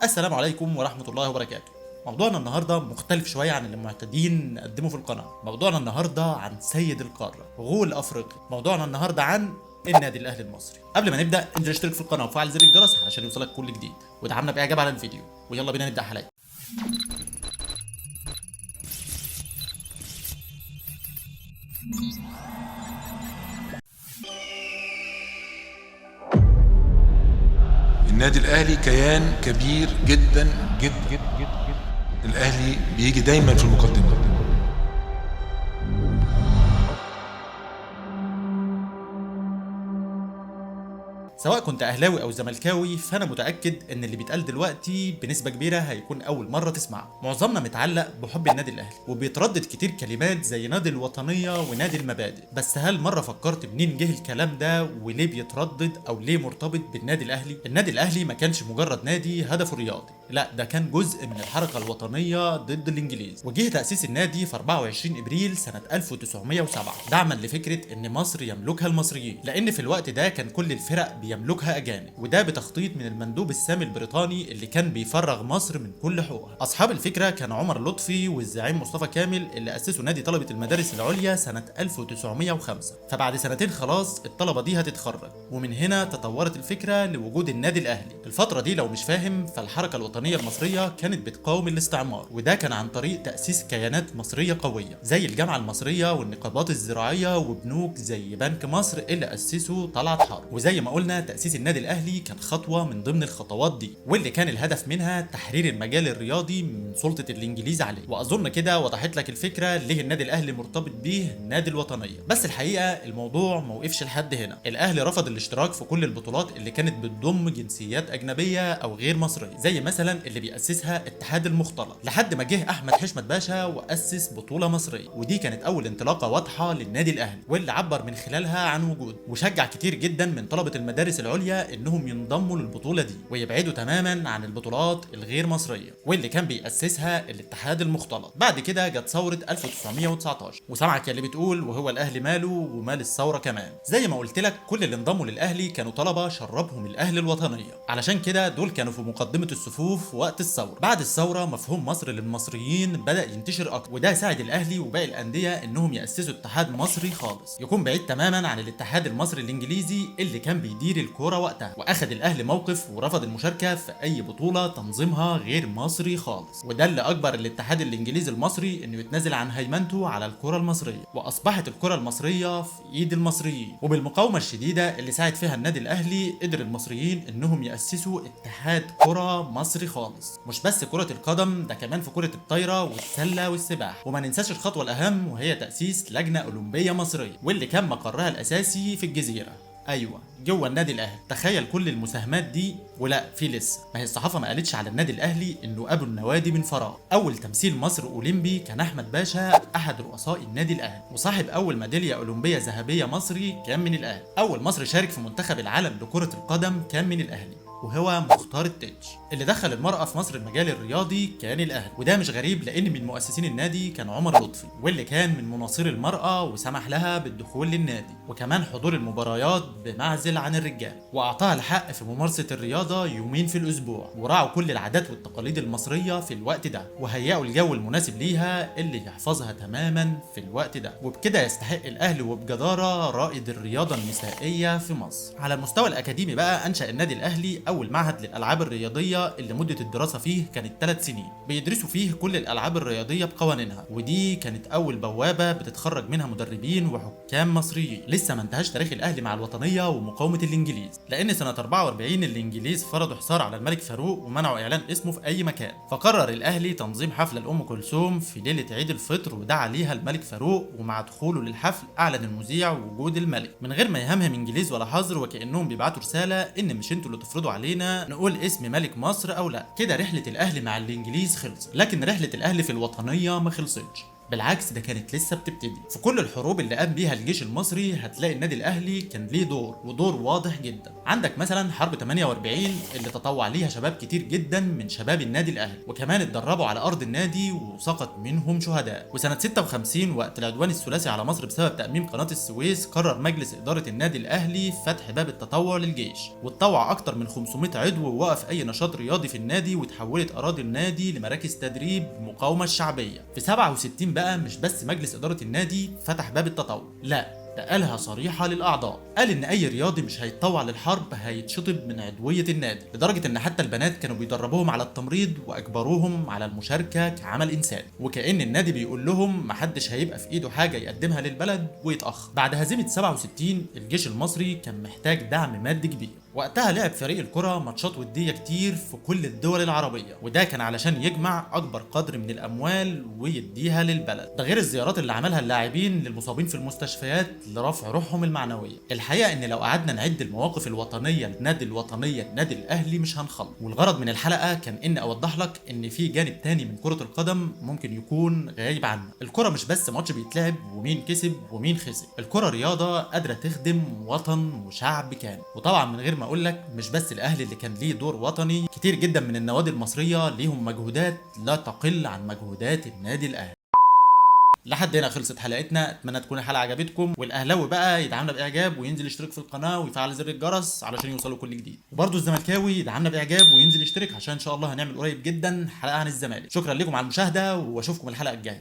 السلام عليكم ورحمة الله وبركاته. موضوعنا النهاردة مختلف شوية عن اللي معتادين نقدمه في القناة. موضوعنا النهاردة عن سيد القارة، غول أفريقيا. موضوعنا النهاردة عن النادي الأهلي المصري. قبل ما نبدأ انزل اشترك في القناة وفعل زر الجرس علشان يوصلك كل جديد، ودعمنا بإعجاب على الفيديو، ويلا بينا نبدأ حلقة. النادي الاهلي كيان كبير جدا جدا. الاهلي بيجي دايما في المقدمة. سواء كنت اهلاوي او زملكاوي، فانا متاكد ان اللي بيتقال دلوقتي بنسبة كبيرة هيكون اول مرة تسمعه. معظمنا متعلق بحب النادي الاهلي، وبيتردد كتير كلمات زي نادي الوطنية ونادي المبادئ، بس هل مرة فكرت منين جه الكلام ده وليه بيتردد او ليه مرتبط بالنادي الاهلي؟ النادي الاهلي ما كانش مجرد نادي هدفه رياضي، لا ده كان جزء من الحركة الوطنية ضد الانجليز. وجه تاسيس النادي في 24 ابريل سنة 1907 دعما لفكرة ان مصر يملكها المصريين، لان في الوقت ده كان كل الفرق بيملكها أجانب، وده بتخطيط من المندوب السامي البريطاني اللي كان بيفرغ مصر من كل حقوقها. أصحاب الفكرة كان عمر لطفي والزعيم مصطفى كامل اللي أسسوا نادي طلبة المدارس العليا سنة 1905. فبعد سنتين خلاص الطلبة دي هتتخرج، ومن هنا تطورت الفكرة لوجود النادي الأهلي. الفترة دي لو مش فاهم، فالحركة الوطنية المصرية كانت بتقاوم الاستعمار، وده كان عن طريق تأسيس كيانات مصرية قوية زي الجامعة المصرية والنقابات الزراعية وبنوك زي بنك مصر اللي أسسه طلعت حرب. وزي ما قلنا تأسيس النادي الأهلي كان خطوة من ضمن الخطوات دي، واللي كان الهدف منها تحرير المجال الرياضي من سلطة الإنجليز عليه. وأظن كده وضحت لك الفكرة ليه النادي الأهلي مرتبط بيه نادي الوطنية. بس الحقيقة الموضوع ما وقفش لحد هنا. الأهلي رفض الاشتراك في كل البطولات اللي كانت بتضم جنسيات أجنبية أو غير مصرية، زي مثلا اللي بيأسسها اتحاد المختلط، لحد ما جه أحمد حشمت باشا وأسس بطولة مصرية، ودي كانت أول انطلاقة واضحة للنادي الأهلي، واللي عبر من خلالها عن وجوده، وشجع كتير جدا من طلبة المدارس العليا انهم ينضموا للبطولة دي ويبعدوا تماما عن البطولات الغير مصرية واللي كان بيأسسها الاتحاد المختلط. بعد كده جت ثورة 1919، وسامعك يا اللي بتقول وهو الاهلي ماله ومال الثورة كمان. زي ما قلت لك كل اللي انضموا للاهلي كانوا طلبه شربهم الاهلي الوطنية، علشان كده دول كانوا في مقدمه الصفوف وقت الثورة. بعد الثورة مفهوم مصر للمصريين بدأ ينتشر اكتر، وده ساعد الاهلي وباقي الاندية انهم يأسسوا اتحاد مصري خالص يكون بعيد تماما عن الاتحاد المصري الانجليزي اللي كان بيدير الكورة وقتها. واخد الاهلي موقف ورفض المشاركة في اي بطوله تنظيمها غير مصري خالص، وده اللي اجبر الاتحاد الانجليزي المصري انه يتنازل عن هيمنته على الكره المصرية، واصبحت الكره المصرية في ايد المصريين. وبالمقاومه الشديدة اللي ساعد فيها النادي الاهلي قدر المصريين انهم ياسسوا اتحاد كره مصري خالص، مش بس كره القدم، ده كمان في كره الطايره والسله والسباحه. وما ننساش الخطوة الاهم، وهي تاسيس لجنة اولمبيه مصرية، واللي كان مقرها الاساسي في الجزيرة، ايوه جوه النادي الاهلي. تخيل كل المساهمات دي ولا في لسه. ما هي الصحافة ما قالتش على النادي الاهلي انه ابو النوادي من فراغ. اول تمثيل مصر اولمبي كان احمد باشا احد رؤساء النادي الاهلي، وصاحب اول ميدالية اولمبيه ذهبية مصري كان من الاهلي. اول مصري شارك في منتخب العالم لكرة القدم كان من الاهلي، وهو مختار التتش. اللي دخل المرأة في مصر المجال الرياضي كان الأهلي، وده مش غريب لأن من مؤسسين النادي كان عمر لطفي، واللي كان من مناصري المرأة وسمح لها بالدخول للنادي، وكمان حضور المباريات بمعزل عن الرجال، وأعطاها الحق في ممارسة الرياضة يومين في الأسبوع، وراعوا كل العادات والتقاليد المصرية في الوقت ده، وهيئوا الجو المناسب ليها اللي يحفظها تماما في الوقت ده. وبكده يستحق الأهلي وبجدارة رائد الرياضة النسائية في مصر. على المستوى الأكاديمي بقى، أنشأ النادي الأهلي أول معهد للألعاب الرياضية اللي مدة الدراسة فيه كانت 3 سنين، بيدرسوا فيه كل الألعاب الرياضية بقوانينها، ودي كانت أول بوابة بتتخرج منها مدربين وحكام مصريين. لسه ما انتهاش تاريخ الأهلي مع الوطنية ومقاومة الإنجليز، لأن سنة 44 الإنجليز فرضوا حصار على الملك فاروق ومنعوا إعلان اسمه في أي مكان، فقرر الأهلي تنظيم حفلة لأم كلثوم في ليلة عيد الفطر، ودعا ليها الملك فاروق، ومع دخوله للحفل أعلن المذيع وجود الملك من غير ما يهمهم إنجليز ولا حظر، وكأنهم بيبعتوا رسالة إن مش انتوا اللي تفرضوا علينا نقول اسم ملك مصر او لا. كده رحلة الاهلي مع الانجليز خلصت، لكن رحلة الاهلي في الوطنية ما خلصتش. بالعكس ده كانت لسه بتبتدي. في كل الحروب اللي قام بيها الجيش المصري هتلاقي النادي الاهلي كان ليه دور، ودور واضح جدا. عندك مثلا حرب 48 اللي تطوع ليها شباب كتير جدا من شباب النادي الاهلي، وكمان اتدربوا على ارض النادي وسقط منهم شهداء. وسنة 56 وقت العدوان الثلاثي على مصر بسبب تأميم قناة السويس، قرر مجلس إدارة النادي الأهلي فتح باب التطوع للجيش، واتطوع أكتر من 500 عضو، ووقف أي نشاط رياضي في النادي، وتحولت أراضي النادي لمراكز تدريب المقاومة الشعبية. في 67 بقى مش بس مجلس إدارة النادي فتح باب التطوع، لا ده قالها صريحة للأعضاء، قال إن أي رياضي مش هيتطوع للحرب هيتشطب من عضوية النادي، لدرجة إن حتى البنات كانوا بيدربوهم على التمريض وأجبروهم على المشاركة كعمل إنساني، وكأن النادي بيقول لهم محدش هيبقى في إيده حاجة يقدمها للبلد ويتأخر. بعد هزيمة 67 الجيش المصري كان محتاج دعم مادي كبير، وقتها لعب فريق الكرة ماتشات ودية كتير في كل الدول العربية، وده كان علشان يجمع أكبر قدر من الأموال ويديها للبلد، ده غير الزيارات اللي عملها اللاعبين للمصابين في المستشفيات لرفع روحهم المعنوية. الحقيقة إن لو قعدنا نعد المواقف الوطنية للنادي الوطنية النادي الأهلي مش هنخلص، والغرض من الحلقة كان إن أوضح لك إن في جانب تاني من كرة القدم ممكن يكون غايب عنا. الكرة مش بس ماتش بيتلعب ومين كسب ومين خسر، الكرة رياضة قادرة تخدم وطن وشعب كامل. وطبعا من غير ما اقول لك مش بس الاهلي اللي كان ليه دور وطني، كتير جدا من النوادي المصرية ليهم مجهودات لا تقل عن مجهودات النادي الاهلي. لحد هنا خلصت حلقتنا، اتمنى تكون الحلقة عجبتكم، والاهلاوي بقى يدعمنا باعجاب وينزل يشترك في القناة ويفعل زر الجرس علشان يوصلوا كل جديد، وبرده الزملكاوي يدعمنا باعجاب وينزل يشترك عشان ان شاء الله هنعمل قريب جدا حلقة عن الزمالك. شكرا لكم على المشاهدة واشوفكم الحلقة الجاية.